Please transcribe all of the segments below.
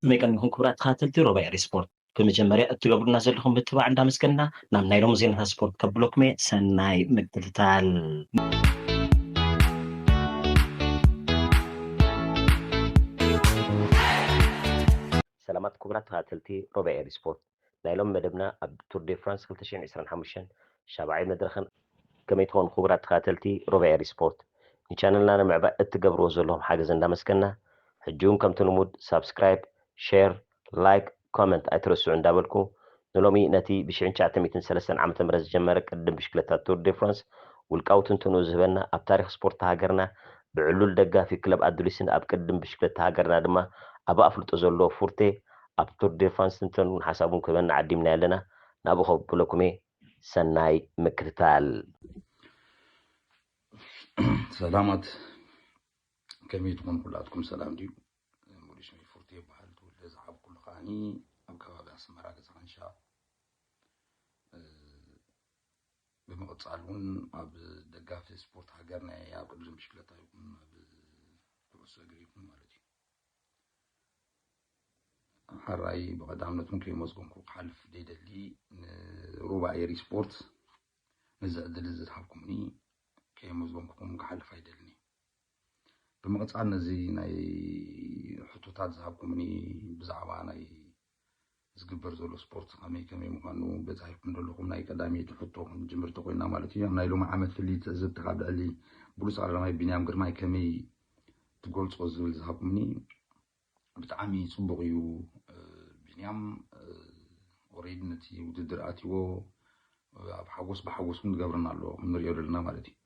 ከመይ ቀኒኹም ክቡራት ተኸታተልቲ ሮባ ኤሪ ስፖርት? ብመጀመርያ እትገብሩና ዘለኹም ምትባዕ እንዳመስገንና ናብ ናይ ሎሚ ዜናታት ስፖርት ከብለኩም እየ። ሰናይ ምክትታል። ሰላማት ክቡራት ተኸታተልቲ ሮባ ኤሪ ስፖርት፣ ናይ ሎሚ መደብና ኣብ ቱር ዴ ፍራንስ ክልተ ሽሕን ዕስራን ሓሙሽተን ሻብዓይ መድረኽን ከመይ ትኾኑ ክቡራት ተኸታተልቲ ሮባ ኤሪ ስፖርት? ንቻነልና ንምዕባይ እትገብርዎ ዘለኹም ሓገዝ እንዳመስገና፣ ሕጂ እውን ከምቲ ልሙድ ሳብስክራይብ፣ ሼር፣ ላይክ፣ ኮመንት ኣይትረስዑ እንዳበልኩ፣ ንሎሚ ነቲ ብ ሽሕን ትሽዓተ ሚእትን ሰለስተን ዓመተ ምህረት ዝጀመረ ቅድድም ብሽክለታ ቱር ዴ ፍራንስ ውልቃዊ ትንትንኡ ዝህበና፣ ኣብ ታሪኽ ስፖርት ሃገርና ብዕሉል ደጋፊ ክለብ ኣዱሊስን ኣብ ቅድድም ብሽክለታ ሃገርና ድማ ኣብ ኣፍልጦ ዘለዎ ፉርቴ ኣብ ቱር ዴ ፍራንስ ትንተኑን ሓሳቡን ክህበና ዓዲምና ኣለና። ናብኡ ከብለኩም እየ። ሰናይ ምክትታል። ሰላማት፣ ከመይ ትኾኑ? ኩላትኩም ሰላም ድዩ? ሙሉእ ሽመይ ፉርቴ ይበሃል። ተወልደ ዝዓብኩሉ ከዓኒ ኣብ ከባቢ ኣስመራ ገዛ ካንሻ። እ፣ ብምቕጻል እውን ኣብ ደጋፊ ስፖርት ሃገርና እየ፣ ኣብ ቅድድም ብሽክለታ ይኹን ኣብ ኩዕሶ እግሪ ይኹን ማለት እዩ። ሓራይ ብቐዳምነት እውን ከይመስገንኩ ክሓልፍ ዘይደሊ ንሩባ ኤሪ ስፖርት ነዚ ዕድል እዚ ዝሃብኩምኒ ከየመስገንኩኹም ክሓልፍ ኣይደልን እየ። ብምቕጻል ነዚ ናይ ሕቶታት ዝሃብኩምኒ ብዛዕባ ናይ ዝግበር ዘሎ ስፖርት ከመይ ከመይ ምዃኑ በጻሒኩም ዘለኹም ናይ ቀዳመይቲ ሕቶ ክንጅምር ተኮይና ማለት እዩ። ኣብ ናይ ሎሚ ዓመት ፍልይቲ ትዕዝብቲ ካብ ልዕሊ ብሉጽ ቀዳማይ ቢንያም ግርማይ ከመይ ትገልጾ ዝብል ዝሃብኩምኒ ብጣዕሚ ጽቡቕ እዩ። እ፣ ቢንያም ኦሬዲ ነቲ ውድድር ኣትይዎ ኣብ ሓጎስ ብሓጎስ እውን ዝገብረና ኣሎ ክንሪኦ ዘለና ማለት እዩ።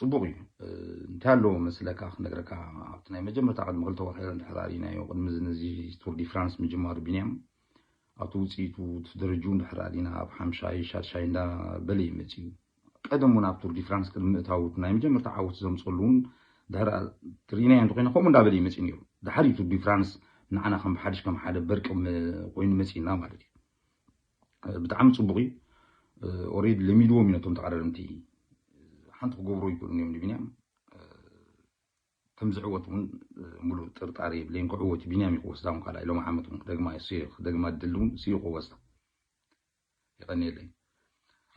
ጽቡቕ እዩ። እ፣ እንታይ ኣለዎ መስለካ ክነግረካ፣ ኣብቲ ናይ መጀመርታ ቅድሚ ክልተ ወርሒ እንድሕር ኣርኢናዮ፣ ቅድሚ እዚ ነዚ ቱር ዲ ፍራንስ ምጅማሩ ቢንያም ኣብቲ ውፅኢቱ እቲ ደረጅኡ እንድሕር ኣርኢና ኣብ ሓምሻይ ሻድሻይ እንዳበለ እዩ መፂኡ። ቀደም እውን ኣብ ቱር ዲ ፍራንስ ቅድሚ ምእታዉ ናይ መጀመርታ ዓወት ዘምፀሉ እውን ድሕር ርኢናዮ እንተኮይና ከምኡ እንዳበለ እዩ መፂኡ ነይሩ። ድሓር እዩ ቱር ዲ ፍራንስ ንዓና ከም ሓድሽ ከም ሓደ በርቂ ም-፣ ኮይኑ መፂእና ማለት እዩ። ብጣዕሚ ፅቡቕ እዩ። ኦሬዲ ለሚድዎም እዩ ነቶም ተቐዳደምቲ። ሓንቲ ክገብሮ ይክእሉን እዮም ንቢንያም። ከም ዝዕወት እውን ሙሉእ ጥርጣሬ የብለይን። ክዕወት እዩ። ቢንያም እዩ ክወስዳ እውን ካልኣይ ሎሚ ዓመት እውን ክደግማ እየ። እሱ እዩ ክደግማ ድል እውን እሱ እዩ ክወስዳ። የቐንየለይ።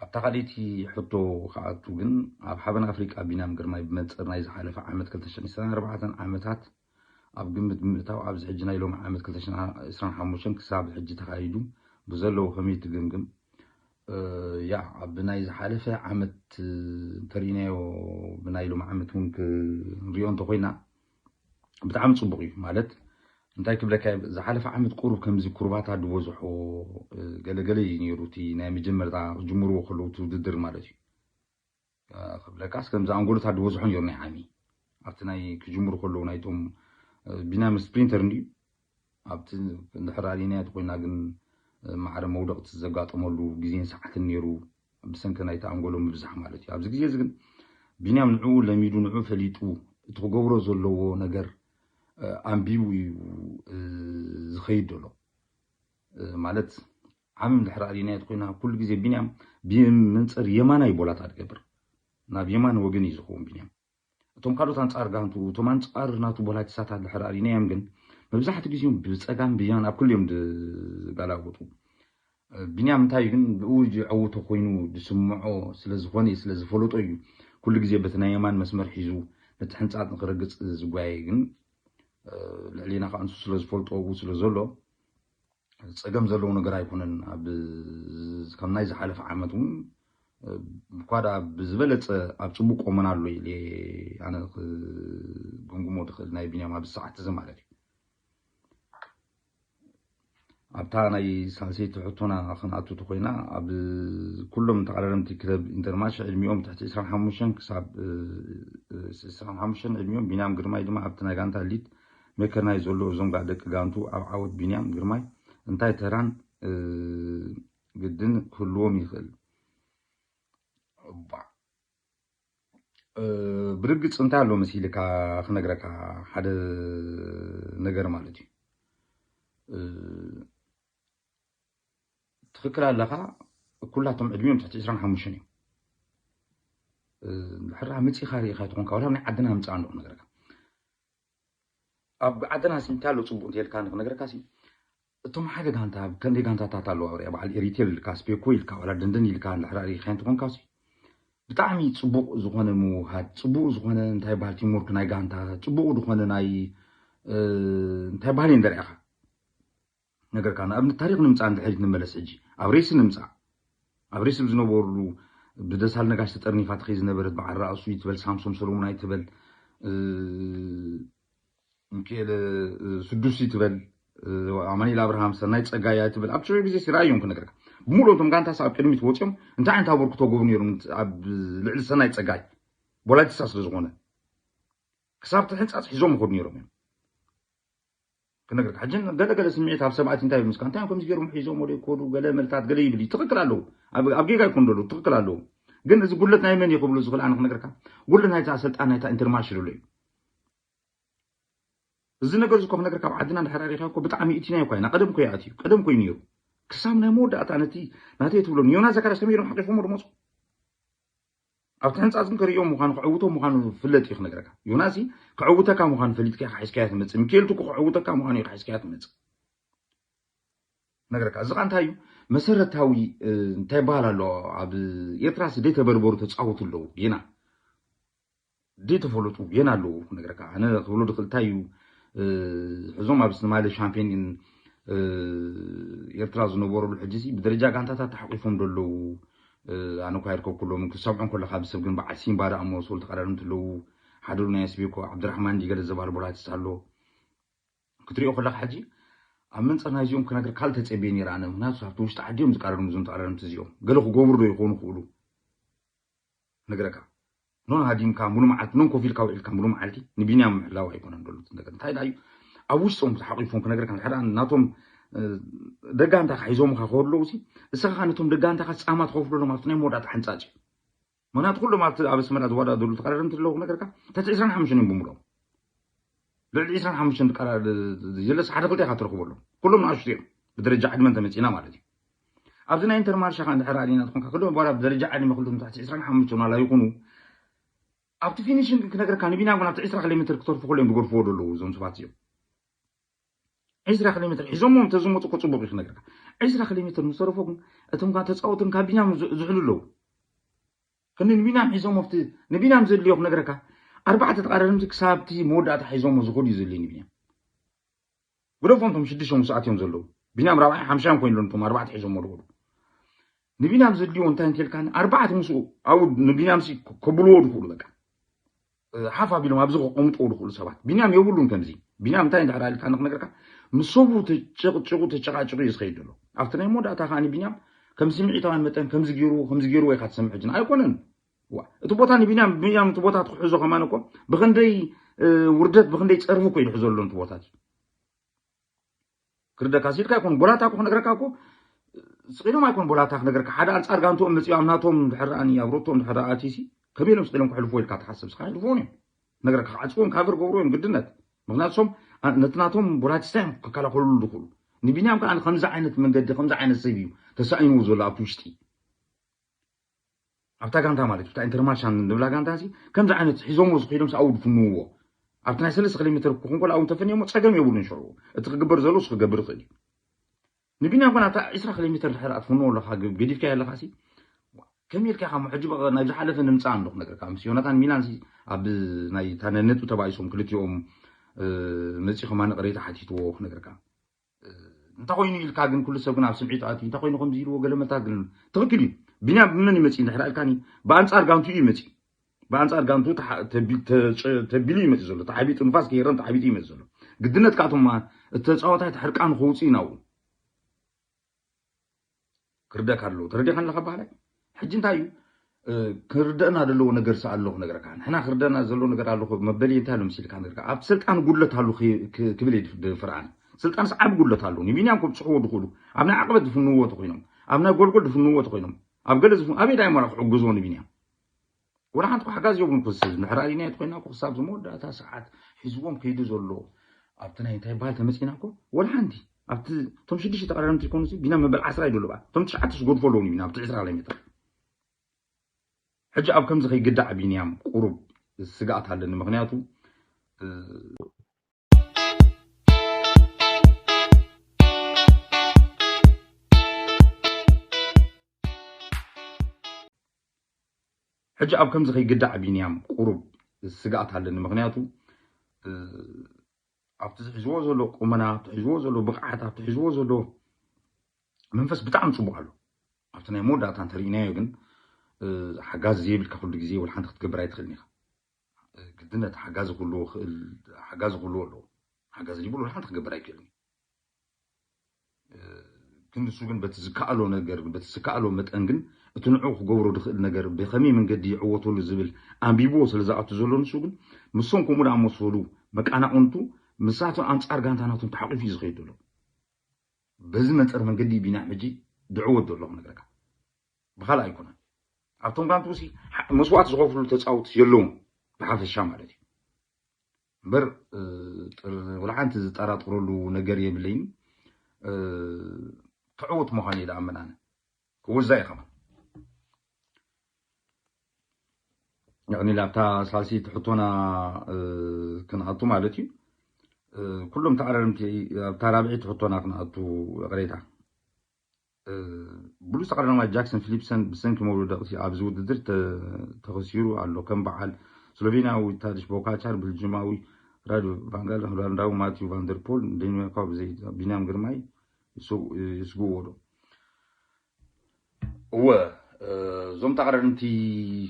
ኣብታ ካልኣይቲ ሕቶ ክኣቱ ግን ኣብ ሓበን ኣፍሪቃ ቢንያም ግርማይ ብመንፅር ናይ ዝሓለፈ ዓመት ክልተ ሽሕን ዕስራን ኣርባዕተን ዓመታት ኣብ ግምት ብምእታው ኣብዚ ሕጂ ናይ ሎሚ ዓመት ክልተ ሽሕን ዕስራን ሓሙሽተን ክሳብ ሕጂ ተኻይዱ ብዘለዎ ከመይ ትግምግም? እ፣ ያ ኣብ ናይ ዝሓለፈ ዓመት እንተሪእናዮ ብናይ ሎሚ ዓመት እውን ክንሪኦ እንተኮይና ብጣዕሚ ፅቡቕ እዩ። ማለት እንታይ ክብለካ እየ፣ ዝሓለፈ ዓመት ቁሩብ ከምዚ ኩርባታት ዝበዝሖ፣ እ፣ ገለገለ እዩ ነይሩ እቲ ናይ መጀመርታ ክጅምርዎ ከለዉ እቲ ውድድር ማለት እዩ። እ፣ ክብለካስ ከምዚ ኣንጎሎታት ዝበዝሖ ነይሩ ናይ ዓሚ ኣብቲ ናይ ክጅምሩ ከለዉ ናይቶም፣ እ፣ ቢናም ስፕሪንተር እንድዩ ኣብቲ እንድሕር ኣሊናዮ ተኮይና ግን፣ እ፣ ማዕረ መውደቕቲ ዘጋጠመሉ ግዜን ሰዓትን ነይሩ ብሰንኪ ናይቲ ኣንጎሎ ምብዛሕ ማለት እዩ። ኣብዚ ግዜ እዚ ግን ቢንያም ንዕኡ ለሚዱ ንዕኡ ፈሊጡ እቲ ክገብሮ ዘለዎ ነገር፣ እ፣ ኣንቢቡ እዩ፣ እ፣ ዝኸይድ ዘሎ። እ፣ ማለት ዓሚ እንድሕር ኣሊናዮ ተኮይና ኩሉ ግዜ ቢንያም ብመንፅር የማናይ ቦላታ ትገብር። ናብ የማን ወገን እዩ ዝኸውን ቢንያም። እቶም ካልኦት ኣንጻር ጋንቱ፣ እቶም ኣንጻር ናቱ ቦላቲሳታት ድሕር ኣሪናዮም ግን መብዛሕትኡ ግዜኦም ብጸጋም ብየማን ኣብ ኩሉ እዮም ዝጋላበጡ። እ፣ ቢንያም እንታይ ግን ብኡ ዝዐውቶ ኮይኑ ዝስምዖ ስለ ዝኾነ እዩ፣ ስለ ዝፈለጦ እዩ ኩሉ ግዜ በቲ ናይ የማን መስመር ሒዙ ነቲ ሕንጻጽ ንክረግጽ ዝጓየ። ግን፣ እ፣ ልዕሌና ከዓ ንሱ ስለ ዝፈልጦ ኣብኡ ስለ ዘሎ ጸገም ዘለዎ ነገር ኣይኮነን። ኣብ፣ ከም ናይ ዝሓለፈ ዓመት እውን፣ እ፣ እኳ ደኣ ብዝበለጸ ኣብ ጽቡቕ ቆመና ኣሎ ኢለ ኣነ ክግምግሞ ዝኽእል ናይ ቢንያም ኣብዚ ሰዓት እዚ ማለት እዩ። ኣብታ ናይ ሳልሰይቲ ሕቶና ክንኣቱ ተኮይና፣ ኣብ ኩሎም ተቐዳደምቲ ክለብ ኢንተርማሽ ዕድሚኦም ትሕቲ ዕስራን ሓሙሽተን ክሳብ፣ እ፣ እ፣ ዕስራን ሓሙሽተን ዕድሚኦም፣ ቢንያም ግርማይ ድማ ኣብቲ ናይ ጋንታ ሊድ ሜከር ናይ ዘሎ እዞም ጋ-፣ ደቂ ጋንቱ ኣብ ዓወት ቢንያም ግርማይ እንታይ ተራን፣ እ፣ ግድን ክህልዎም ይኽእል? እባ፣ እ፣ ብርግጽ እንታይ ኣሎ መሲልካ ክነግረካ ሓደ ነገር ማለት እዩ። እ፣ ትኽክል ኣለኻ። ኩላቶም ዕድሚኦም ትሕቲ ዕስራን ሓሙሽተን እዮም። እ፣ ድሕራ መጺኻ ርኢኻ ይትኾንካ፣ ዋላ ናይ ዓድና ምጻእ እንዶ ክነግረካ። ኣብ ዓድና ሲ እንታይ ኣሎ ጽቡቕ እንተልካ ንክነግረካ ሲ፣ እቶም ሓደ ጋንታ፣ ከንደይ ጋንታታት ኣለዉ ኣብ ሪኣ፣ በዓል ኤሪቴል ኢልካ፣ ስፔኮ ኢልካ፣ ዋላ ደንደን ኢልካ እንድሕር ሪኢኻ እንተኾንካ ሲ፣ ብጣዕሚ ጽቡቕ ዝኾነ ምውሃድ፣ ጽቡቕ ዝኾነ እንታይ በሃል ቲምወርክ ናይ ጋንታ፣ ጽቡቕ ዝኾነ ናይ፣ እ፣ እንታይ በሃል እንደ ሪኣኻ ነገርካ። ንኣብነት ታሪኽ ንምጻእ እንድሕር ንመለስ ሕጂ፣ ኣብ ሬሲ ንምጻእ፣ ኣብ ሬሲ ዝነበሩ ብደሳል ነጋሽ ተጠርኒፋ ትኸይ ዝነበረት በዓል ራእሱ ይትበል፣ ሳምሶም ሰሎሙን ኣይትበል፣ እ፣ ሚካኤል፣ እ፣ ስዱስ ይትበል፣ እ፣ ኣማኑኤል ኣብርሃም፣ ሰናይ ጸጋይ ኣይትበል። ኣብ ሽዑ ግዜ ሲራዮም ክነግረካ። ብምሉእ እቶም ጋንታስ ኣብ ቅድሚት ወጺኦም እንታይ ዓይነት ኣበርክቶ ገብሩ ነይሮም ኣብ ልዕሊ ሰናይ ጸጋይ? ቦላቲሳ ስለ ዝኾነ። ክሳብ እቲ ሕንጻጽ ሒዞም ይኸዱ ነይሮም እዮም። ክነግረካ። ሕጂ ገለ ገለ ስምዒት ኣብ ሰባት እንታይ ይብል ምስካ? እንታይ እዮም ከምዚ ገይሮም ሒዞም ወደ ይኮዱ? ገለ መልታት ገለ ይብል እዩ። ትኽክል ኣለዉ። ኣብ፣ ኣብ ጌጋ ይኮኑ ዘለዉ። ትኽክል ኣለዉ። ግን እዚ ጉድለት ናይ መን እዩ ክብሉ ዝኽእል ኣነ ክነግረካ። ጉድለት ናይታ ኣሰልጣን ናይታ ኢንተርማርሽ ዘሎ እዩ። እዚ ነገር እዚ እኮ ክነግረካ ኣብ ዓድና እንድሕር ኣሪኻ እኮ ብጣዕሚ ኢቲና እኮ ኢና። ቀደም እኮ ይኣትዩ። ቀደም እኮ እዩ ነይሩ። ክሳብ ናይ መወዳእታ ነቲ ናተይ ትብሎ ንዮናስ ዘካርያስ ከመይ ኢሎም ሓቂፎም ድመፁ? ኣብቲ ሕንጻጽ ግን ከርእዮም ምዃኑ፣ ክዕውቶም ምዃኑ ፍለጥ እዩ ክነግረካ። ዮናስ ክዕውተካ ምዃኑ ፈሊጥካ ኢኻ ሒዝካያ ትመጽእ። ሚካኤል ትኩ ክዕውተካ ምዃኑ ኢኻ ሒዝካያ ትመጽእ። ነግረካ። እዚ ኸኣ እንታይ እዩ? መሰረታዊ፣ እ፣ እንታይ ይበሃል ኣሎ? ኣብ ኤርትራ ሲ ደይተበርበሩ ተጻወቱ ኣለዉ። ጌና ደይተፈለጡ ጌና ኣለዉ ክነግረካ። ኣነ ክብሎ ድኽእል እንታይ እዩ? እ፣ ሕዞም ኣብ ስማሊ ሻምፒዮን፣ እ፣ ኤርትራ ዝነበረሉ ሕጂ ሲ ብደረጃ ጋንታታት ተሓቂፎም ዶ ኣለዉ? እ፣ ኣነ እኳ ኣይርከብኩሎምን። ክሰምዖም ከለኻ ብሰብ ግን በዓል ሲምባ ደኣ እሞ ሰው ተቐዳደምቲ ኣለዉ። ሓደ ናይ ስቤኮ ዓብድራሕማን ድዩ ገለ ዝበሃል ቦላቲስታ ኣሎ። ክትሪኦ ከለኻ ሕጂ ኣብ መንጽር ናይዚኦም ክነግር ካልእ ተጸብየ ነይረ ኣነ። ምኽንያቱ ኣብቲ ውሽጢ ዓዲ እዮም ዝቀራረሙ እዞም ተቐዳደምቲ እዚኦም። ገለ ክገብሩ ዶ ይኾኑ ክኽእሉ? ነግረካ። ኖን ሃዲምካ ሙሉ መዓልቲ፣ ኖን ኮፍ ኢልካ ውዒልካ ሙሉ መዓልቲ ንቢንያም ምሕላው ኣይኮነን ደሎ። ነገር እንታይ ደኣ እዩ? ኣብ ውሽጦም ተሓቂፎም ክነግረካ፣ ሓደ ናቶም፣ እ፣ ደጋንታኻ ሒዞምኻ ከለዉ ሲ፣ እስኻ ነቶም ደጋንታኻ ጻማ ትኸፍለሎም ኣብቲ ናይ መወዳእታ ሕንጻጽ እዩ። ምኽንያቱ ኩሎም ኣብቲ ኣብ ኣስመራ ዝወዳደሩ ተቐዳደምቲ ኣለዉ ክነግረካ፣ ትሕቲ ዕስራን ሓሙሽተን እዮም ብምልኦም። ልዕሊ ዕስራን ሓሙሽተን ድቃላ የለስ ሓደ ክልተ ኢኻ ትረኽበሎም። ኩሎም ንኣሽቱ እዮም። ብደረጃ ዕድመ እንተመጺእና ማለት እዩ። ኣብዚ ናይ ኢንተርማርሻ ኸኣ እንድሕር ኣሊና ትኾንካ፣ ክልተ ባራ ብደረጃ ዕድመ ክልተ ትሕቲ ዕስራን ሓሙሽተን ዋላ ይኹኑ፣ ኣብቲ ፊኒሽንግ ክነግረካ፣ ንቢንያም ግን ኣብቲ ዕስራ ኪሎ ሜትር ክተርፉ ከለዉ እዮም ዝገድፍዎ ዘለዉ እዞም ሰባት እዚኦም። ዕስራ ኪሎ ሜትር ሒዞሞ እንተዝመጹ እኮ ጽቡቕ እዩ ክነግረካ። ዕስራ ኪሎ ሜትር ምስ ተረፎ ግን እቶም ካብ ተጻወትን ካብ ቢንያም ዝ-፣ ዝሕሉ ኣለዉ። ክንዲ ንቢንያም ሒዞሞ ኣብቲ ንቢንያም ዘድልዮ ክነግረካ፣ ኣርባዕተ ተቐዳደምቲ ክሳብ እቲ መወዳእታ ሒዞሞ ዝኸዱ እዩ ዘድልዮ ንቢንያም። ግደፎም እቶም ሽዱሽተ ሰዓት እዮም ዘለዉ። ቢንያም ራብዓይ ሓምሻን ኮይኑሎም እቶም ኣርባዕተ ሒዞሞ ዝኸዱ። ንቢንያም ዘድልዮ እንታይ እንተልካኒ፣ ኣርባዕተ ምስኡ ኣብኡ ንቢንያም ሲ ከብልዎ ዝኽእሉ በቃ። እ፣ ሓፍ ኣቢሎም ኣብዚ ከቐምጥዎ ዝኽእሉ ሰባት። ቢንያም የብሉን ከምዚ። ቢንያም እንታይ እንድሕር ኣልካ ንኽነግረካ፣ ምስ ሰቡ ተጨቕጭቑ፣ ተጨቓጭቑ እዩ ዝኸይድ ዘሎ። ኣብቲ ናይ መወዳእታ ከኣ ንቢንያም ከም ስምዒታውያን መጠን ከምዚ ገይርዎ፣ ከምዚ ገይርዎ ኢኻ ትሰምዕ ሕጂ። ኣይኮነን። ዋ፣ እቲ ቦታ ንቢንያም፣ ቢንያም እቲ ቦታ ትክሕዞ ከማን እኮ ብኽንደይ፣ እ፣ ውርደት፣ ብኽንደይ ጸርፊ እኮ ይድሕዞ ኣሎ እቲ ቦታ እቲ። ክርደካ ሲልካ ኣይኮን፣ ቦላታ እኮ ክነግረካ እኮ፣ ስቕ ኢሎም ኣይኮን ቦላታ ክነግረካ። ሓደ ኣንጻር ጋንትኦም መጺኡ ኣብ ናቶም ድሕር ኣኒ፣ ኣብ ሮቶም ድሕር ኣቲሲ፣ ከመይ ኢሎም ስቕ ኢሎም ክሕልፍዎ ኢልካ ትሓስብ? ስኻ ይሕልፍዎን እዮም። ነገረካ፣ ክዓጽዎም ካቨር ገብርዎ እዮም ግድነት። ምኽንያቱ ሶም፣ ኣ-፣ ነቲ ናቶም ቦላቲስታ እዮም ክከላኸሉሉ ዝኽእሉ። ንቢንያም ከኣ ከምዚ ዓይነት መንገዲ፣ ከምዚ ዓይነት ሰብ እዩ ተሳኢንዎ ዘሎ ኣብቲ ውሽጢ። ኣብታ ጋንታ ማለት እዩ፣ ኣብታ ኢንተርማርሻን ንብላ ጋንታ ሲ፣ ከምዚ ዓይነት ሒዞምዎ ዝኸይዶም ሲ ኣብኡ ድፍንውዎ። ኣብቲ ናይ ሰለስተ ኪሎ ሜትር ክኾን ከሎ ኣብኡ እንተፈንዮሞ ጸገም የብሉን ሽዑ። እቲ ክግበር ዘለዎ እሱ ክገብር ይኽእል እዩ። ንቢንያም ግን ኣብታ ዕስራ ኪሎ ሜትር ድሕር ኣትፍንዎ ኣለኻ፣ ግ-፣ ገዲፍካዮ ኣለኻ ሲ፣ ከመይ ኢልካ ኢኻ እሞ ሕጂ በቃ ናብ ዝሓለፈ ንምጻእ እንዶ ክነግረካ። ምስ ዮናታን ሚላን ሲ ኣብ ናይ፣ እታ ናይ ነጥቢ ተባኢሶም ክልቲኦም፣ እ፣ መጺኡ ከማን ቅሬታ ሓቲትዎ ክነግረካ። እንታይ ኮይኑ ኢልካ ግን ኩሉ ሰብ ግን ኣብ ስምዒቱ ኣትዩ፣ እንታይ ኮይኑ ከምዚ ኢልዎ ገለ መታት ግን ትኽክል እዩ። ቢንያም ብመን ይመጽእ እንድሕር ኢልካኒ፣ ብኣንጻር ጋንቱ እዩ ይመጽእ። ብኣንጻር ጋንቱ ተሓ-፣ ተቢ-፣ ተጨ-፣ ተቢሉ ይመጽእ ዘሎ። ተሓቢጡ ንፋስ ከይረም ተሓቢጡ ይመጽእ ዘሎ። ግድነት ከኣ እቶም እቲ ተጻዋታይ እቲ ሕርቃኑ ከውጽእ እዩ ናብኡ። ክርደካ ኣለዎ። ተረዲኻ ኣለኻ በሃላይ? ሕጂ እንታይ እዩ? እ፣ ክርደእና ዘለዎ ነገር ሲ ኣሎ ክነግረካ። ንሕና ክርደእና ዘለዎ ነገር ኣሎ መበሊ እንታይ ኣሎ መሲልካ ንገርካ። ኣብ ስልጣን ጉድለት ኣሎ ክ-፣ ክ-፣ ክብል እየ ድፍ-፣ ድፍር ኣነ። ስልጣንስ ዓቢ ጉድለት ኣሎ። ንቢንያም ከብጽሕዎ ድኽእሉ። ኣብ ናይ ዓቕበት ድፍንዎ ተኾይኖም። ኣብ ናይ ጎልጎል ድፍንዎ ተኾይኖም። ኣብ ገለ ዝፍ-፣ ኣበይ ዳይ ሞራ ክዕግዝዎ ንቢንያም? ወላ ሓንቲ እኮ ሓጋዚ የብሉን እኮ፣ እዚ ሰብ ንሕራይ ናይ ተኮይና እኮ ክሳብ ዝመወዳእታ ሰዓት ሒዝዎም ከይዱ ዘሎ። ኣብቲ ናይ እንታይ በሃል ተመጺና እኮ፣ ወላ ሓንቲ ኣብቲ፣ እቶም ሽዱሽተ ተቐዳደምቲ ይኮኑ፣ ሲ ቢና መበል ዓስራ ይደሎ በኣ። እቶም ትሽዓተ ዝጎድፎ ኣለዉ፣ ቢና ኣብቲ ዕስራ ኪሎ ሜትር። ሕጂ ኣብ ከምዚ ከይግዳዕ ቢንያም ቁሩብ ስግኣት ኣለኒ፣ ምኽንያቱ፣ እ፣ ሕጂ ኣብ ከምዚ ከይግዳዕ ቢንያም ቁሩብ ስግኣት ኣለኒ። ምክንያቱ ኣብቲ ዝሕዝዎ ዘሎ ቁመና፣ ኣብቲ ሕዝዎ ዘሎ ብቕዓት፣ ኣብቲ ሕዝዎ ዘሎ መንፈስ ብጣዕሚ ፅቡቕ ኣሎ። ኣብቲ ናይ መወዳእታ እንተርኢናዮ ግን ሓጋዚ ዘይብልካ ኩሉ ግዜ ወላ ሓንቲ ክትገብር ኣይትኽእልን ኢኻ። ግድነት ሓጋዚ ክህልዎ ክእል ሓጋዚ ክህልዎ ኣለዎ። ሓጋዚ ዘይብሉ ወላ ሓንቲ ክገብር ኣይክእልን እዩ። ግን ንሱ ግን በቲ ዝከኣሎ ነገር በቲ ዝከኣሎ መጠን ግን እቲ ንዑ ክገብሮ ዝኽእል ነገር ብኸመይ መንገዲ ይዕወተሉ ዝብል ኣንቢብዎ ስለ ዝኣቱ ዘሎ ንሱ ግን ምስቶም ከምኡ ዝኣመሰሉ መቃናቕንቱ ምሳቶም ኣንጻር ጋንታ ናቶም ተሓቂፉ እዩ ዝኸይድ ዘሎ። በዚ መንጸር መንገዲ ቢና ሕጂ ድዕወት ዘሎ ክነግረካ ብኻልእ ኣይኮነን። ኣብቶም ጋንቱ ሲ መስዋዕት ዝኸፍሉ ተጻውት የለውን ብሓፈሻ ማለት እዩ። እምበር ወላ ሓንቲ ዝጠራጥረሉ ነገር የብለይን። ክዕወት ምዃን እየ ዝኣምን ኣነ። ክወዛ እዩ ከማን ያኒ ኣብታ ሳልሲት ሕቶና ክንኣቱ ማለት እዩ። ኩሎም ተዓራረምቲ ኣብታ ራብዒት ሕቶና ክንኣቱ ቅሬታ ብሉጽ ተቐዳዳማይ ጃክሰን ፊሊፕሰን ብሰንኪ መውደቕቲ ኣብዚ ውድድር ተኸሲሩ ኣሎ። ከም በዓል ስሎቬንያዊ ታድሽ ቦካቻር፣ ቤልጅማዊ ራድ ቫንጋል፣ ሆላንዳዊ ማቲው ቫንደርፖል፣ ዴንማርካዊ ብዘይ ቢንያም ግርማይ ይስግዎ ዶ? እወ፣ እዞም ተቐዳደምቲ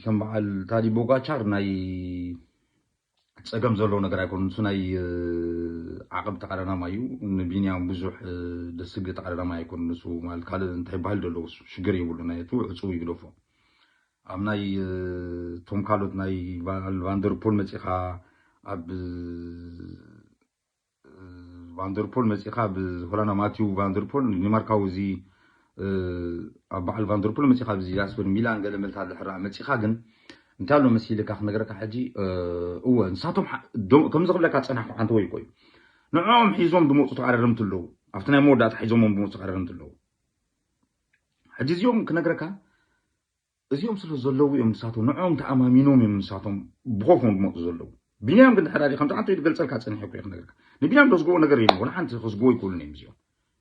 ከም በዓል ታዲ ቦጋቻር ናይ ጸገም ዘለዎ ነገር ኣይኮኑ። ንሱ ናይ ዓቐብ ተቐዳዳማይ እዩ። ንቢንያም ብዙሕ ደስግ ተቐዳዳማይ ኣይኮኑ። ንሱ ማለት ካልእ እንታይ ባህል ዘለዎ ሽግር የብሉ። ናይ እቱ ዕጹው ይግደፎ። ኣብ ናይ ቶም ካልኦት ናይ ቫንደርፖል መጺኻ ኣብ ቫንደርፖል መጺኻ ብሆላንዳ ማቲው ቫንደርፖል ዴንማርካዊ እዚ ኣብ በዓል ቫንደርፖል መጺኻ ብዚ ጃስፐር ሚላን ገለ መልታ ድሕራ መጺኻ ግን እንታይ ኣሎ መሲልካ ክነገረካ ሕጂ እወ ንሳቶም ከምዚ ክብለካ ጸናሕኩ ሓንቲ ወይ ኮዩ ንዕኦም ሒዞም ድመፁ ተቃረርምቲ ኣለዉ ኣብቲ ናይ መወዳእታ ሒዞሞም ድመፁ ተቃረርምቲ ኣለዉ ሕጂ እዚኦም ክነግረካ እዚኦም ስለ ዘለዉ እዮም ንሳቶም ንዕኦም ተኣማሚኖም እዮም ንሳቶም ብኾፎም ዝመፁ ዘለዉ ቢንያም ግን ድሕር ከምቲ ዓንተ ዝገልፀልካ ፀኒሐ እኮ ክነግርካ ንቢንያም ደዝግቦ ነገር የለን ወላ ሓንቲ ክዝግቦ ይክእሉን እዮም እዚኦም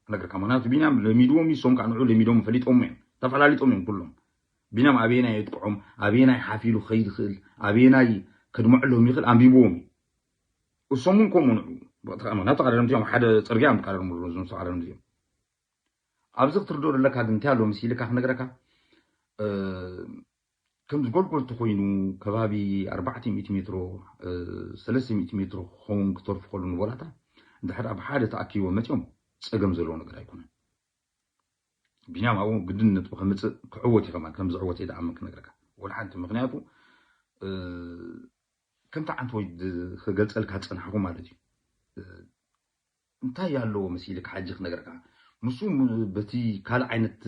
ክነግርካ ምክንያቱ ቢንያም ለሚድዎም እዩ ሶም ከዓ ንዑ ለሚዶም ፈሊጦም እዮም ተፈላሊጦም እዮም ኩሎም ቢንያም ኣበየናይ የጥቅዖም ኣበየናይ ሓፊሉ ክኸይድ ይኽእል ኣበየናይ ከድምዐሎም ይኽእል ኣንቢብዎም እዩ እሶም እውን ከምኡ ንዑ ምክንያቱ ተቃረምቲ እዮም ሓደ ፅርግያ እዮም ዝቃረሙ ዘለዉ እዞም ተቃረምቲ እዮም ኣብዚ ክትርድኦ ዘለካ ግን እንታይ ኣሎ ምስ ኢልካ ክነግረካ ከምዚ ጎልጎል ተኮይኑ ከባቢ ኣርባዕተ ሚእቲ ሜትሮ ሰለስተ ሚእቲ ሜትሮ ክኸውን ክተርፉ ከሎ ንቦላታ እንድሕር ኣብ ሓደ ተኣኪቦ መፅኦም ፀገም ዘለዎ ነገር ኣይኮነን ቢንያም ኣብኡ ግድን ነጥቡ ከምፅእ ክዕወት እዩ ከማን ከም ዝዕወት እየ ዝኣምን ክነግረካ ወላ ሓንቲ ምክንያቱ ከምቲ ዓንተ ወይ ክገልፀልካ ዝፀናሕኩ ማለት እዩ እንታይ ኣለዎ መሲልካ ሓጂ ክነግረካ ንሱ በቲ ካልእ ዓይነት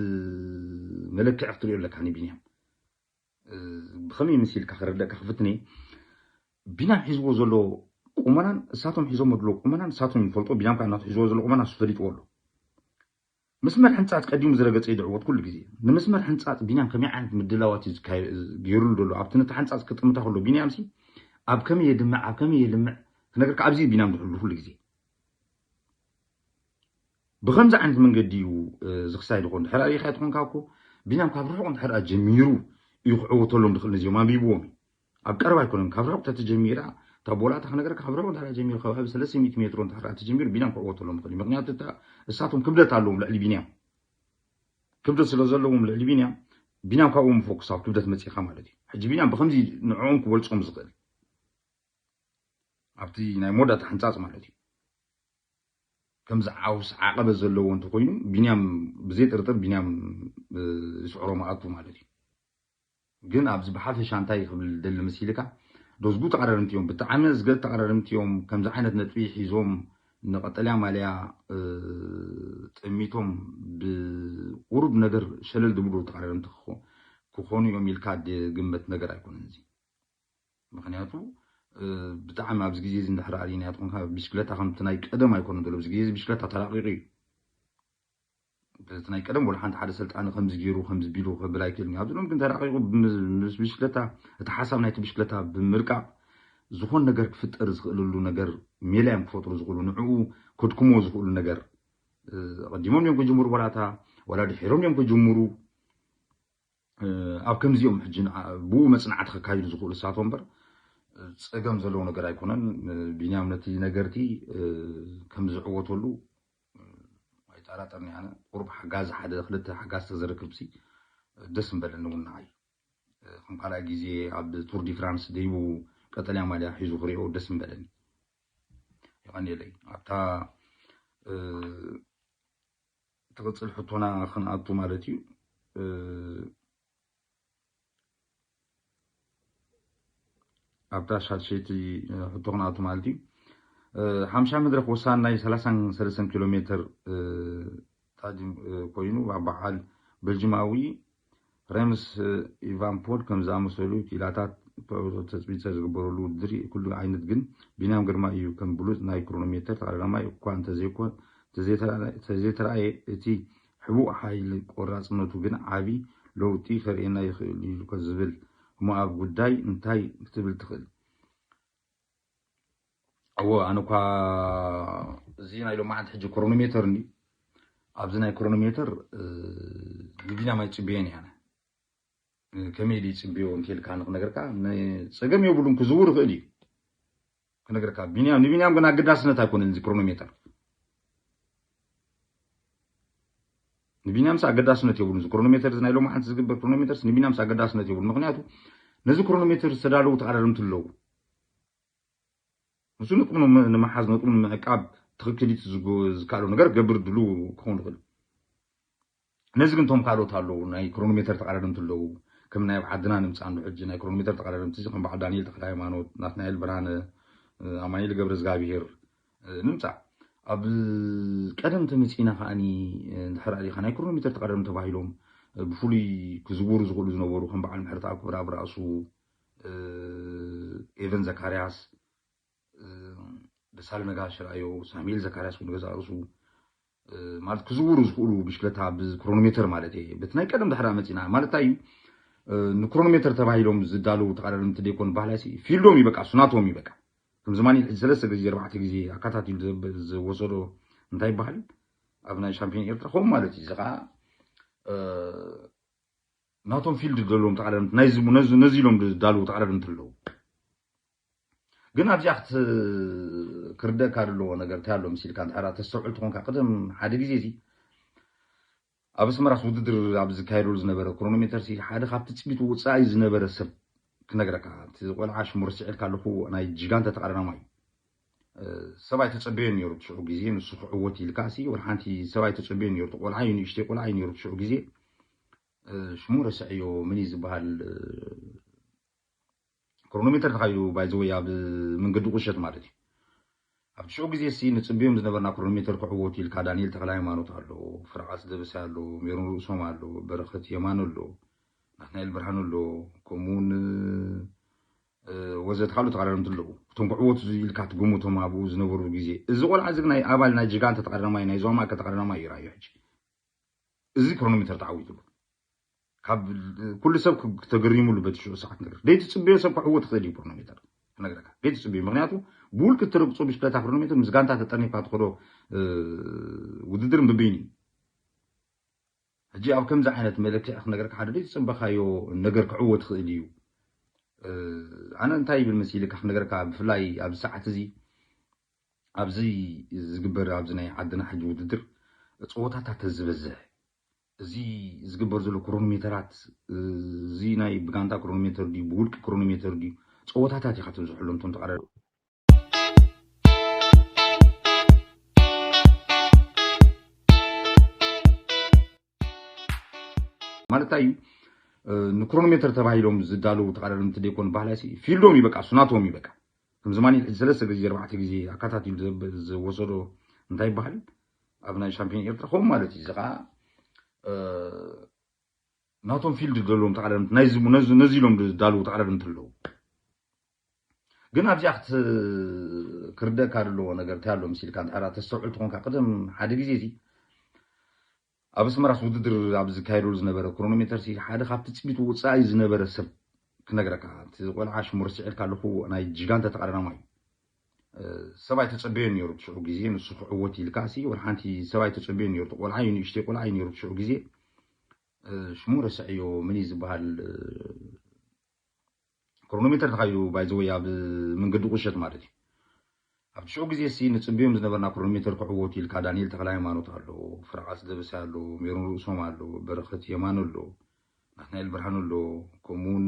መለክዒ ክትሪኦ ኣለካ ንቢንያም ብኸመይ መሲልካ ክረደእካ ክፍትነ ቢንያም ሒዝዎ ዘሎ ቁመናን እሳቶም ሒዞሞ ዘሎ ቁመናን እሳቶም ይፈልጦ ቢንያም ከዓ እናቱ ሒዝዎ ዘሎ ቁመና እሱ ፈሊጥዎ ኣሎ መስመር ሕንፃፅ ቀዲሙ ዝረገፀ ይድዕወት ኩሉ ግዜ ንምስመር ሕንፃፅ ቢንያም ከመይ ዓይነት ምድላዋት እዩ ገይሩሉ ዘሎ ኣብቲ ነቲ ሓንፃፅ ክጥምታ ከሎ ቢንያም ሲ ኣብ ከመይ የድምዕ ኣብ ከመይ የልምዕ ክነግርካ ኣብዚ ቢንያም ዝሕሉ ኩሉ ግዜ ብከምዚ ዓይነት መንገዲ እዩ ዝክሳይ ዝኾን ድሕር ሪኢኻ ትኾንካ እኮ ቢንያም ካብ ርሑቕ እንድሕር ጀሚሩ እዩ ክዕወተሎም ዝኽእል ነዚኦም ኣንቢብዎም እዩ ኣብ ቀረባ ኣይኮነን ካብ ርሑቕ ተተጀሚራ እታ ቦላ እታ ክነገረካ ካብ ርሑቕ እንድሕር ጀሚሩ ከባቢ ሰለስተ ሚእቲ ሜትሮ እንድሕር ተጀሚሩ ቢንያም ክዕወተሎም ይኽእል እዩ ምክንያቱ እሳቶም ክብደት ኣለዎም ልዕሊ ቢንያም ክብደት ስለ ዘለዎም ልዕሊ ቢንያም ቢንያም ካብኡ ምፎክስ ኣብ ክብደት መፂኻ ማለት እዩ ሕጂ ቢንያም ብከምዚ ንዕኦም ክበልፆም ዝኽእል ኣብቲ ናይ መወዳእታ ሕንፃፅ ማለት እዩ ከምዚ ዓውስ ዓቐበት ዘለዎ እንተኮይኑ ቢንያም ብዘይ ጥርጥር ቢንያም ይስዕሮ መኣቱ ማለት እዩ ግን ኣብዚ ብሓፈሻ እንታይ ክብል ደሊ መሲልካ ዶዝጉ ተቐራርምቲ እዮም ብጣዕሚ ዝገት ተቐራርምቲ እዮም ከምዚ ዓይነት ነጥቢ ሒዞም ንቀጠልያ ማልያ ጠሚቶም ብቁሩብ ነገር ሸለል ዝብሉ ተቐራርምቲ ክኾኑ እዮም ኢልካ ግመት ነገር ኣይኮነን እዚ ምክንያቱ ብጣዕሚ ኣብዚ ግዜ እዚ እንድሕር ኣሪእናዮ ትኾንካ ብሽክለታ ከምቲ ናይ ቀደም ኣይኮነ ዘሎ ኣብዚ ግዜ እዚ ብሽክለታ ተራቂቁ እዩ በቲ ናይ ቀደም ወላ ሓንቲ ሓደ ሰልጣኒ ከምዚ ገይሩ ከምዚ ቢሉ ክብል ኣይክእልን ኣብዚ ሎም ግን ተራቂቁ ምስ ብሽክለታ እቲ ሓሳብ ናይቲ ብሽክለታ ብምርቃቅ ዝኾን ነገር ክፍጠር ዝኽእልሉ ነገር ሜላ እዮም ክፈጥሩ ዝኽእሉ ንዕኡ ከድክሞ ዝኽእሉ ነገር ቀዲሞም እዮም ክጅምሩ ወላታ ወላ ድሒሮም እዮም ክጅምሩ ኣብ ከምዚኦም ሕጂ ብኡ መፅናዕቲ ከካይዱ ዝኽእሉ እሳቶም እምበር ፀገም ዘለዎ ነገር ኣይኮነን። ቢንያም ነቲ ነገርቲ ከም ዝዕወተሉ ኣይጠራጠርን። ኣነ ቁሩብ ሓጋዝ ሓደ ክልተ ሓጋዝ ተዘረክብሲ ደስ ምበለኒ እውን ንዓይ። ከም ካልኣይ ግዜ ኣብ ቱር ዲ ፍራንስ ደይቡ ቀጠልያ ማልያ ሒዙ ክሪኦ ደስ ምበለኒ። የቐንየለይ። ኣብታ ትቕጽል ሕቶና ክንኣቱ ማለት እዩ። ኣብታ ሻድሸይቲ ሕቶ ክንኣቱ ማለት እዩ። ሓምሻ መድረኽ ወሳን ናይ ሰላሳን ሰለስተን ኪሎ ሜትር ስታዲየም ኮይኑ በዓል ቤልጅማዊ ሬምስ ኢቫንፖል ከም ዝኣመሰሉ ኪላታት ተፅቢት ዝግበረሉ ውድድር ኩሉ ዓይነት ግን ቢንያም ግርማ እዩ ከም ብሉፅ ናይ ክሮኖሜተር ተቐዳዳማይ እኳ እንተዘይኮ ተዘይተራእየ እቲ ሕቡእ ሓይሊ ቆራፅነቱ ግን ዓቢ ለውጢ ከርእየና ይኽእል እዩ ዝብል እሞ ኣብ ጉዳይ እንታይ ክትብል ትኽእል? እዎ ኣነ እኳ እዚ ናይ ሎማዓንቲ ሕጂ ክሮኖሜተር እንዲ ኣብዚ ናይ ክሮኖሜተር ንቢንያም ኣይፅብየን እየ ኣነ። ከመይ ድዩ ይፅብዮ እንተልካ ንክነገርካ ፀገም የብሉን ክዝውር ይኽእል እዩ ክነገርካ ቢንያም ንቢንያም ግን ኣገዳስነት ኣይኮነን እዚ ክሮኖሜተር ንቢንያምስ ኣገዳስነት የብሉን እዚ ክሮኖሜተር እዚ ናይ ሎማዓንቲ ዝግበር ክሮኖሜተርስ ንቢንያምስ ኣገዳስነት የብሉን ምክንያቱ ነዚ ክሮኖሜተር ዝተዳለዉ ተቐዳደምቲ ኣለዉ ንሱ ነጥቡ ንምሓዝ ነጥቡ ንምዕቃብ ትኽክሊት ዝካሎ ነገር ገብር ድሉ ክኸውን ይኽእል ነዚ ግን ቶም ካልኦት ኣለዉ ናይ ክሮኖሜተር ተቐዳደምቲ ኣለዉ ከም ናይ ዓድና ንምፃ እንዶ ሕጂ ናይ ክሮኖሜተር ተቐዳደምቲ ከም በዓል ዳንኤል ተክለ ሃይማኖት ናትናኤል ብርሃነ ኣማኒኤል ገብረ እግዚኣብሄር ንምፃ ኣብ ቀደም ተመፂና ከዓኒ እንድሕር ሪኢኻ ናይ ክሮኖሜተር ተቐዳደምቲ ተባሂሎም ብፍሉይ ክዝውሩ ዝኽእሉ ዝነበሩ ከም በዓል ምሕረተኣብ ክብረኣብ ራእሱ ኤቨን ዘካርያስ ደሳለ ነጋሽ ርኣዮ ሳሙኤል ዘካርያስ እውን ገዛ ርእሱ ማለት ክዝውሩ ዝኽእሉ ብሽክለታ ብክሮኖሜተር ማለት እየ በቲ ናይ ቀደም ዳሕራ መፂና ማለት እንታይ እዩ ንክሮኖሜተር ተባሂሎም ዝዳለዉ ተቐዳደምቲ ደይኮን ባህላይ ፊልዶም ይበቃ ሱናቶም ይበቃ ከም ዝማኒ ሕጂ ሰለስተ ግዜ ኣርባዕተ ግዜ ኣካታቲሉ ዝወሰዶ እንታይ ይበሃል ኣብ ናይ ሻምፒዮን ኤርትራ ከምኡ ማለት እዩ እዚ ከዓ ናቶም ፊልድ ዘለዎም ተቐዳደምቲ ነዚ ኢሎም ዝዳለዉ ተቐዳደምቲ ኣለዉ ግን ኣብዚኣ ክርደእካ ዘለዎ ነገር እንታይ ኣሎ ምስ ኢልካ እንድሕራ ተስተውዕል ትኾንካ ቅደም ሓደ ግዜ እዚ ኣብ ኣስመራስ ውድድር ኣብ ዝካየደሉ ዝነበረ ክሮኖሜተር ሲ ሓደ ካብ ትፅቢት ወፃኢ ዝነበረ ሰብ ክነግረካ እቲ ቆልዓ ሽሙ ረስዐልካ ኣለኹ ናይ ጅጋንተ ተቐዳዳማይ እዩ ሰብኣይ ተፀበዮ ነይሩ ትሽዑ ግዜ ንሱ ክዕወት ኢልካ ሲ ወላ ሓንቲ ሰብኣይ ተፀበዮ ነይሩ ቆልዓ እዩ ንእሽተይ ቆልዓ እዩ ነይሩ ትሽዑ ግዜ ሽሙ ረስዐዮ ምን እዩ ዝበሃል ክሮኖሜተር ተኻይዱ ባይዘወይ ኣብ መንገዲ ቁሸት ማለት እዩ ኣብ ትሽዑ ግዜ ሲ ንፅብዮም ዝነበርና ክሮኖሜተር ክዕወቱ ኢልካ ዳንኤል ተክለ ሃይማኖት ኣሎ ፍርዓስ ደበሳይ ኣሎ ሜሮን ርእሶም ኣሎ በረኸት የማን ኣሎ ናትናኤል ብርሃኑ ኣሎ ከምኡውን ወዘት ካልኦት ተቐዳደምቲ ኣለዉ እቶም ክዕወቱ ኢልካ ትግምቶም ኣብኡ ዝነበሩ ግዜ እዚ ቆልዓ እዚ ናይ ኣባል ናይ ጅጋንተ ተቐዳዳማይ ናይ ዞባ ማእከል ተቐዳዳማይ እዩ ራእዩ ሕጂ እዚ ክሮኖሜተር ተዓዊትሉ ካብ ኩሉ ሰብ ተገሪሙሉ በቲ ሽዑ ሰዓት ነገር ደይትፅብዮ ሰብ ክዕወት ትኽእል እዩ ክሮኖሜተር ክነግረካ ደይትፅብዮ ምክንያቱ ብውልቂ ትረግፆ ብሽክለታ ክሮኖሜተር ምስ ጋንታ ተጠርኒፍካ ትኸዶ ውድድር ምብይን እዩ ሕጂ ኣብ ከምዚ ዓይነት መለክዒ ክነገርካ ሓደ ደይተፀበኻዮ ነገር ክዕወት ይኽእል እዩ ኣነ እንታይ ይብል መሲልካ ክነገርካ ብፍላይ ኣብዚ ሰዓት እዚ ኣብዚ ዝግበር ኣብዚ ናይ ዓድና ሕጂ ውድድር ፀወታታት ተዝበዝሕ እዚ ዝግበር ዘሎ ክሮኖሜተራት እዚ ናይ ብጋንታ ክሮኖሜተር ድዩ ብውልቂ ክሮኖሜተር ድዩ ፀወታታት ኢኻ ተብዝሐሎም እቶም ተቐዳደምቲ ማለት እዩ ንክሮኖሜተር ተባሂሎም ዝዳለዉ ተቐዳደምቲ ደይኮኑ ባህላይ ፊልዶም ይበቃ ሱናቶም ይበቃ ከም ዝማኒ ሕጂ ሰለስተ ግዜ ኣርባዕተ ግዜ ኣካታቲሉ ዝወሰዶ እንታይ ይበሃል ኣብ ናይ ሻምፒዮን ኤርትራ ከምኡ ማለት እዩ እዚ ከዓ ናቶም ፊልድ ዘለዎም ተቐዳደምቲ ነዚ ኢሎም ዝዳለዉ ተቐዳደምቲ ኣለዉ ግን ኣብዚኣ ክርደእካ ዘለዎ ነገር እንታይ ኣሎ ምስ ኢልካ እንድሕራ ተስተውዕል ትኾንካ ቅደም ሓደ ግዜ እዚ ኣብ ኣስመራስ ውድድር ኣብ ዝካየደሉ ዝነበረ ክሮኖሜተር ሲ ሓደ ካብ ትፅቢት ወፃኢ ዝነበረ ሰብ ክነግረካ እቲ ቆልዓ ሽሙ ረስዐልካ ኣለኹ ናይ ጅጋንተ ተቐዳዳማይ እዩ ሰብኣይ ተፀበዮ ነይሩ ትሽዑ ግዜ ንሱ ክዕወት ኢልካ ሲ ወላ ሓንቲ ሰብኣይ ተፀበዮ ነይሩ ቆልዓ እዩ ንእሽተይ ቆልዓ እዩ ነይሩ ትሽዑ ግዜ ሽሙ ረስዐዮ፣ ምን እዩ ዝበሃል? ክሮኖሜተር ተኻይዱ ባይዘወይ ኣብ መንገዲ ቁሸት ማለት እዩ። ኣብቲ ሽዑ ግዜ ሲ ንፅብዮም ዝነበርና ክሮኖሜተር ክዕወቱ ኢልካ ዳንኤል ተክለ ሃይማኖት ኣሎ፣ ፍራቃስ ደበሳይ ኣሎ፣ ሜሮን ርእሶም ኣሎ፣ በረኸት የማን ኣሎ፣ ናትናኤል ብርሃኑ ኣሎ፣ ከምኡውን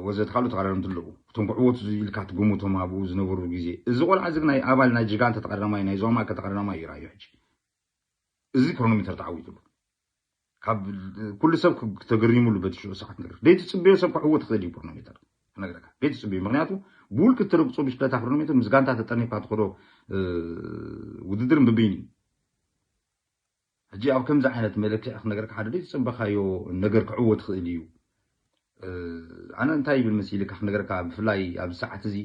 ወዘተ ካልኦት ተቐዳደምቲ ኣለዉ። እቶም ክዕወቱ ኢልካ ትግምቶም ኣብኡ ዝነበሩ ግዜ፣ እዚ ቆልዓ እዚ ናይ ኣባል ናይ ጅጋንተ ተቐዳዳማይ፣ ናይ ዞባ ማእከል ተቐዳዳማይ እዩ ራእዩ። ሕጂ እዚ ክሮኖሜተር ተዓዊትሉ። ካብ ኩሉ ሰብ ተገሪሙሉ በቲ ሽዑ ሰዓት ነገር ደይትፅበዮ ሰብ ክዕወት ክኽእል እዩ። ክሮኖሜተር ክነግረካ ደይትፅበዮ። ምክንያቱ ብውልቂ እትረግፆ ብሽክለታ ክሮኖሜተር ምስ ጋንታ ተጠርኒፍካ ትኸዶ ውድድር ምብይን እዩ። ሕጂ ኣብ ከምዚ ዓይነት መለክዒ ክነገርካ ሓደ ደይተጸበኻዮ ነገር ክዕወት ይኽእል እዩ። ኣነ እንታይ ይብል መሲልካ ክነገርካ፣ ብፍላይ ኣብዚ ሰዓት እዚ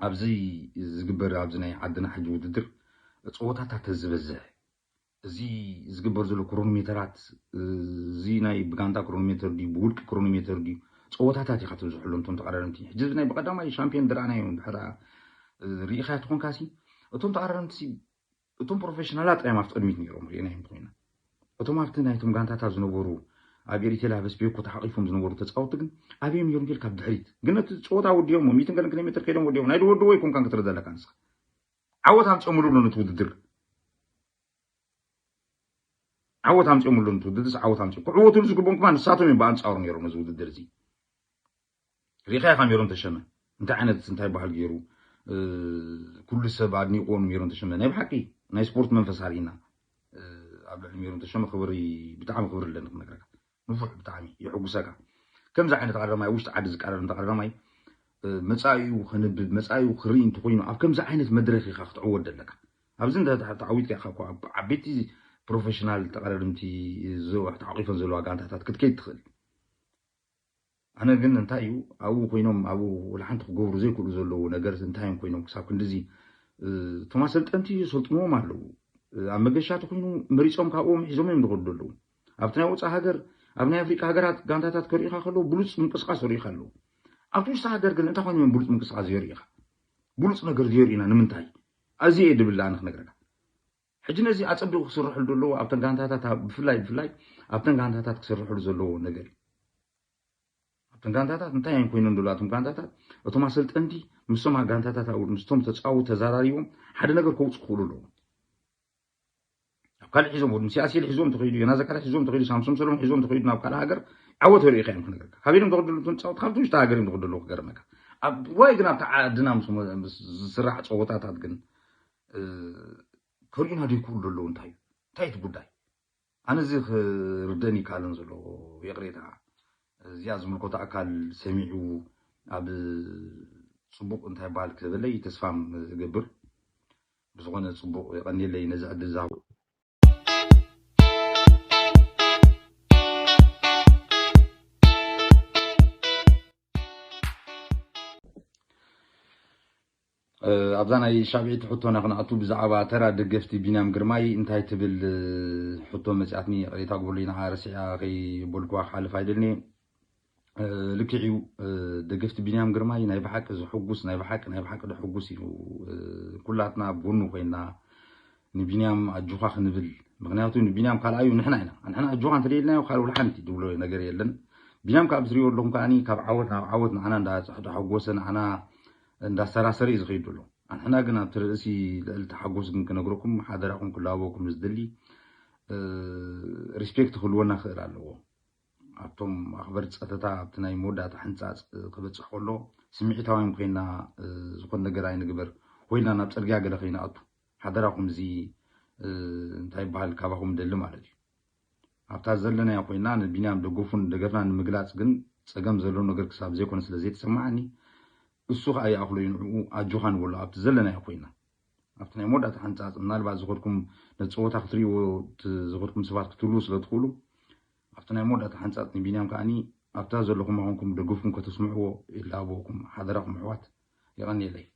ኣብዚ ዝግበር ኣብዚ ናይ ዓድና ሕጂ ውድድር ፀወታታት ተዝበዝሕ፣ እዚ ዝግበር ዘሎ ክሮኖሜተራት፣ እዚ ናይ ብጋንታ ክሮኖሜተር ድዩ ብውልቂ ክሮኖሜተር ድዩ፣ ፀወታታት ኢኻ ትብዝሐሎም እቶም ተቐዳደምቲ። ሕጂ እዚ ናይ ብቐዳማይ ሻምፒዮን ዝረኣናዮ ድሕር ርኢኻዮ ትኾንካሲ፣ እቶም ተቐዳደምቲ እቶም ፕሮፌሽናላት እዮም ኣብቲ ቅድሚት ነይሮም ርኢናዮም ኮይና። እቶም ኣብቲ ናይቶም ጋንታታት ዝነበሩ ኣብ ኤሪቴል ኣብ ስፔኮ ተሓቂፎም ዝነበሩ ተፃወቲ ግን ኣበዮም ነይሮም ጌልካ ኣብ ድሕሪት ግን እቲ ፀወታ ወዲኦሞ ሚትን ገለን ኪሎ ሜትር ከይዶም ወዲኦም ናይ ድወድዎ ኣይኮንካን ክትርኢ ዘለካ ንስኻ። ዓወት ኣምፅኦምሉ ኣሎ ነቲ ውድድር። ዓወት ኣምፅኦምሉ ነቲ ውድድር ዓወት ኣምፅኦ ክዕወትሉ ዝግቦም ከማ ንሳቶም እዮም ብኣንፃሩ ነይሮም ነዚ ውድድር እዚ። ሪኢኻዮ ካብ ሜሮን ተሸመ እንታይ ዓይነት እንታይ በሃል ገይሩ ኩሉ ሰብ ኣድኒቆ ንሜሮን ተሸመ ናይ ብሓቂ ናይ ስፖርት መንፈስ ኣርኢና። ኣብ ልዕሊ ሜሮን ተሸመ ክብሪ ብጣዕሚ ክብሪ ኣለኒ ክነግረካ። ንፉዕ ብጣዕሚ ይሕጉሰካ። ከምዚ ዓይነት ተቐዳዳማይ ውሽጢ ዓዲ ዝቀዳደም ተቐዳዳማይ መፃኢኡ ከንብብ መፃኢኡ ክርኢ እንተኮይኑ ኣብ ከምዚ ዓይነት መድረክ ኢኻ ክትዕወት ዘለካ። ኣብዚ ተዓዊትካ ኢኻ እኮ ኣብ ዓበይቲ ፕሮፌሽናል ተቐዳደምቲ ተዓቂፈን ዘለዋ ጋንታታት ክትከይድ ትኽእል። ኣነ ግን እንታይ እዩ ኣብኡ ኮይኖም ኣብኡ ወላ ሓንቲ ክገብሩ ዘይክእሉ ዘለዉ ነገር እንታይ እዮም ኮይኖም ክሳብ ክንድዚ እቶም ኣሰልጠንቲ ሰልጥንዎም ኣለዉ። ኣብ መገሻ ተኮይኑ መሪፆም ካብኦም ሒዞም እዮም ዝኸዱ ኣለዉ። ኣብቲ ናይ ወፃእ ሃገር ኣብ ናይ ኣፍሪቃ ሃገራት ጋንታታት ከሪኢኻ ከለዉ ብሉፅ ምንቅስቃስ ሪኢኻ ኣለዉ። ኣብቲ ውሽጢ ሃገር ግን እንታይ ኮይኖም እዮም ብሉፅ ምንቅስቃስ ዘርእኻ? ብሉፅ ነገር ዘርእና ንምንታይ? ኣዚ እየ ድብል ኣነ ክነግረካ። ሕጂ ነዚ ኣጸቢቑ ክስርሕሉ ዘለዎ ኣብተን ጋንታታት ብፍላይ ብፍላይ ኣብተን ጋንታታት ክስርሕሉ ዘለዎ ነገር እዩ። ኣብተን ጋንታታት እንታይ እዮም ኮይኖም ደሎ ኣቶም ጋንታታት እቶም ኣሰልጠንቲ ምስቶም ጋንታታት ኣብኡ ምስቶም ተጻወቱ ተዛራሪቦም ሓደ ነገር ከውጽኡ ክኽእሉ ኣለዎም። ኣብ ካልእ ሒዞም ወዲ ሲያሲል ሒዞም ተኸይዱ ዮናዘካሪ ሒዞም ተኸይዱ ሳምሶም ሰሎሞን ሒዞም ተኸይዱ ናብ ካልእ ሃገር ዓወት ሪኢኻ እዮም ክነገርካ ካበይ እዮም ተኸዱ እቶም ተጻወቱ ካብቲ ውሽጢ ሃገር እዮም ተኸዱ ኣለዉ ክገርመካ። ኣብ ዋይ ግን ኣብቲ ዓድና ምስ ዝስራሕ ጸወታታት ግን ከርእዩና ደይክእሉ ዘለዉ እንታይ እዩ እንታይ እቲ ጉዳይ? ኣነ እዚ ክርደን ይከኣለን ዘሎ ይቕሬታ እዚኣ ዝምልከቶ ኣካል ሰሚዑ ኣብ ፅቡቕ እንታይ በሃል ክህበለይ ተስፋም እገብር። ብዝኾነ ፅቡቕ የቐንየለይ ነዚ ዕድል ዝሃቡ። ኣብዛ ናይ ሻብዒቲ ሕቶና ክንኣቱ ብዛዕባ ተራ ደገፍቲ ቢንያም ግርማይ እንታይ ትብል ሕቶ መፅኣትኒ ይቕሬታ ግበሉይ ንዓ ረሲዓ ከይበልኩዋ ክሓልፍ ኣይደልኒ። ልክዕ እዩ። ደገፍቲ ቢንያም ግርማይ ናይ ብሓቂ ዝሕጉስ ናይ ብሓቂ ናይ ብሓቂ ድሕጉስ እዩ። ኩላትና ኣብ ጎኑ ኮይና ንቢንያም ኣጆኻ ክንብል ምክንያቱ ንቢንያም ካልኣዩ ንሕና ኢና። ንሕና ኣጆኻ እንተደይልናዮ ካልእ ውልሓንቲ ድብሎ ነገር የለን። ቢንያም ካብ ዝሪኦ ኣለኹም ከዓኒ ካብ ዓወት ናብ ዓወት ንዓና እንዳሓጎሰ ንዓና እንዳሰራሰረ እዩ ዝኸይድ ዘሎ። ኣንሕና ግን ኣብቲ ርእሲ ልዕሊ ተሓጎስ ግን ክነግረኩም ሓደራኹም ክላበኩም ዝደሊ ሪስፔክት ክህልወና ክእል ኣለዎ። ኣብቶም ኣኽበርቲ ፀጥታ ኣብቲ ናይ መወዳእታ ሕንፃፅ ክበፅሕ ከሎ ስምዒታውያን ኮይና ዝኾን ነገር ኣይንግበር ኮይና ናብ ፅርግያ ገለ ከይንኣቱ ሓደራኹም እዚ እንታይ ይበሃል ካባኹም ደሊ ማለት እዩ። ኣብታ ዘለናዮ ኮይና ንቢንያም ደገፉን ደገፍና ንምግላፅ ግን ፀገም ዘሎ ነገር ክሳብ ዘይኮነ ስለ ዘይተሰማዓኒ እሱ ከዓ ይኣኽሎ እዩ ንዕኡ ኣጆኻ ንበሎ ኣብቲ ዘለናዮ ኮይና ኣብቲ ናይ መወዳእታ ሓንፃፅ ምናልባት ዝኸድኩም ነቲ ፀወታ ክትሪእዎ ዝኸድኩም ሰባት ክትህልዉ ስለ ትኽእሉ ኣብቲ ናይ መወዳእታ ሓንፃፅ ንቢንያም ከዓኒ ኣብታ ዘለኹም ኣኹንኩም ደገፍኩም ከተስምዕዎ ይላበወኩም ሓደራኹም ኣሕዋት። የቐንየለይ።